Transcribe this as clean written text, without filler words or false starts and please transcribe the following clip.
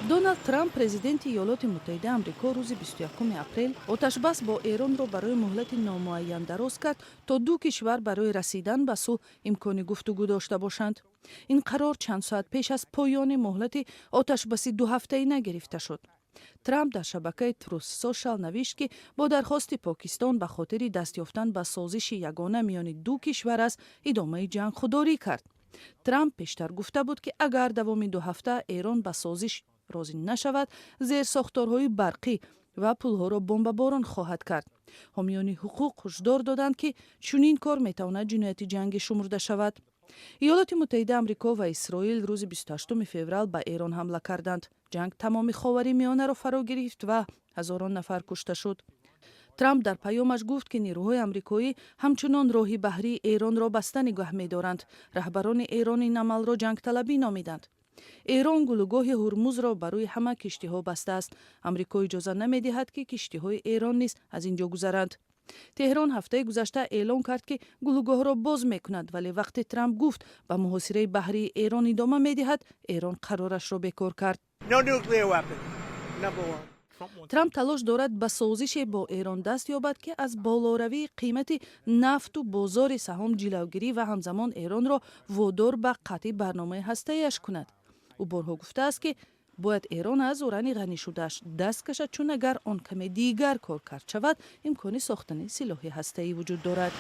Доналд Трамп, президенти Иёлоти Муттаҳидаи Амрико, рӯзи 21 апрел оташбас бо Эронро барои муҳлати номуайян дароз кард, то ду кишвар барои расидан ба сулҳ имкони гуфтугӯ дошта бошанд. Ин қарор чанд соат пеш аз поёни муҳлати оташбаси дуҳафтаина гирифта шуд. Трамп дар шабакаи Truth Social навишт, ки бо дархости Покистон ба хотири даст ёфтан ба созиши ягона миёни ду кишвар аз идомаи ҷанг худдорӣ кард. Трамп пештар гуфта буд, ки агар давоми 2 ҳафта Эрон ба созиш розӣ нашавад, зерсохторҳои барқӣ ва пулҳоро бомбаборон хоҳад кард. Ҳомиёни ҳуқуқ ҳушдор доданд, ки чунин кор метавонад ҷинояти ҷангӣ шумурда шавад. Иёлоти Муттаҳидаи Амрико ва Исроил рӯзи 28 феврал ба Эрон ҳамла карданд. Ҷанг тамоми Ховари Миёнаро фаро гирифт ва ҳазорон нафар кушта шуд. Трамп дар паёмаш гуфт, ки нерӯҳои амрикоӣ ҳамчунон роҳи баҳрии Эронро баста нигоҳ медоранд. Раҳбарони Эрон ин амалро ҷангталабӣ номиданд. Эрон гулӯгоҳи Ҳурмузро барои ҳама киштиҳо бастааст. Амрико иҷоза намедиҳад, ки киштиҳои Эрон низ аз ин ҷо гузаранд. Теҳрон ҳафтаи гузашта эълон кард, ки гулӯгоҳро боз мекунад, вале вақте Трамп гуфт, ба муҳосираи баҳрии Эрон идома медиҳад, Эрон қарорашро бекор кард. Трамп талош дорад ба созише бо Эрон даст ёбад, ки аз болоравии қимати нафту бозори саҳом ҷилавгирӣ ва ҳамзамон Эронро водор ба қатъи барномаи ҳастаиаш кунад. Ӯ борҳо гуфтааст, ки бояд Эрон аз урани ғанишудааш даст кашад, чун агар он каме дигар кор кард шавад, имкони сохтани силоҳи ҳастаӣ вуҷуд дорад.